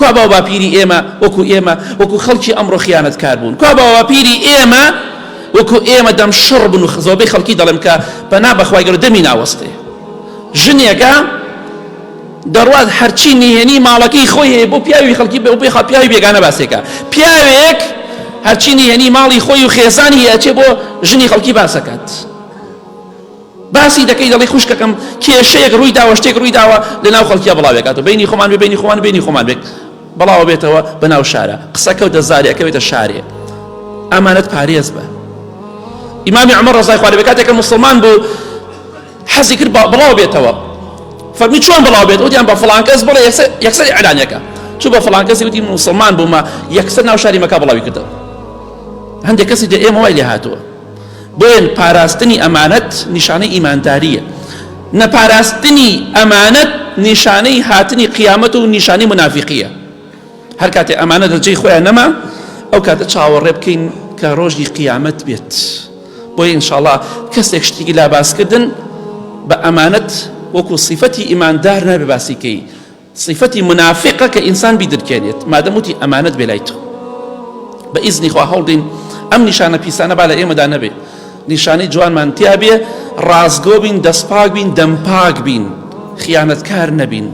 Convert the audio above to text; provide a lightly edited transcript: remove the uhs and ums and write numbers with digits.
کوا باو باپیری ئێمە وەکو ئێمە وەکو خەڵکی ئەمڕۆ خیانەتکار بوون؟ کوا باو باپیری ئێمە وەکو ئێمە دەم شڕ بوون و زۆربەی خەڵکی دەڵێم کە پەنا بەخوای گەورە دەمی ناوەستێ. ژنێکە دەڕوات هەرچی نهێنی ماڵەکەی خۆی هەیە بۆ پیاوی خەڵکی بۆ پیاوی بێگانە باسێکە پیاوێک هەرچی نهێنی ماڵی خۆی و خێزانی هەیە ئەچێ بۆ ژنی خەڵکی باسەکات. باسی دەکەی دەڵێی خوشکەکەم کێشەیەک ڕووی داوە شتێک ڕووی داوە لە ناو خەڵکیا بڵاوێکاتەوە بینی خۆمان بێ بینی خۆمان بینی خۆمان بێت بڵاوە بێتەوە بە ناو شارە قسە کەوتە زارێ ئەکەوێتە شارێ ئەمانەت پارێز بە ئیمامی عمر ڕزای خوارێ بێ کاتێک کە مسلمان بوو حەزی کرد بڵاو بێتەوە فەرمی چۆن بڵاو بێت وتیان بە فڵان کەس بڵێ یەکسەر ئیعلانەکە چوو بە فڵان کەسی وتی مسلمان بوومە یەکسەر ناو شاری مەکە بڵاوی کردەوە هەندێک کەسی دە ئێمە وای لێ هاتووە بۆیە پاراستنی ئەمانەت نیشانەی ئیماندارییە، نەپاراستنی ئەمانەت نیشانەی هاتنی قیامەت و نیشانەی مونافیقییە. هەر کاتێ ئەمانەت لە جێی خۆیان نەما، ئەو کاتە چاوەڕێ بکەین کە ڕۆژی قیامەت بێت. بۆیە ئینشاڵڵا کەسێک شتێکی لا باسکردن بە ئەمانەت وەکو سیفەتی ئیماندار نابێ باسی کەی، سیفەتی مونافیقە کە ئینسان بیدرکێنێت مادەم وتی ئەمانەت بێ لای تۆ بە ئیزنی خوا هەوڵدەین ئەم نیشانە پیسانە با لە ئێمەدا نەبێ نیشانەی جوانمان تیا بێ ڕاستگۆ بین دەستپاک بین دەمپاک بین خیانەتکار نەبین.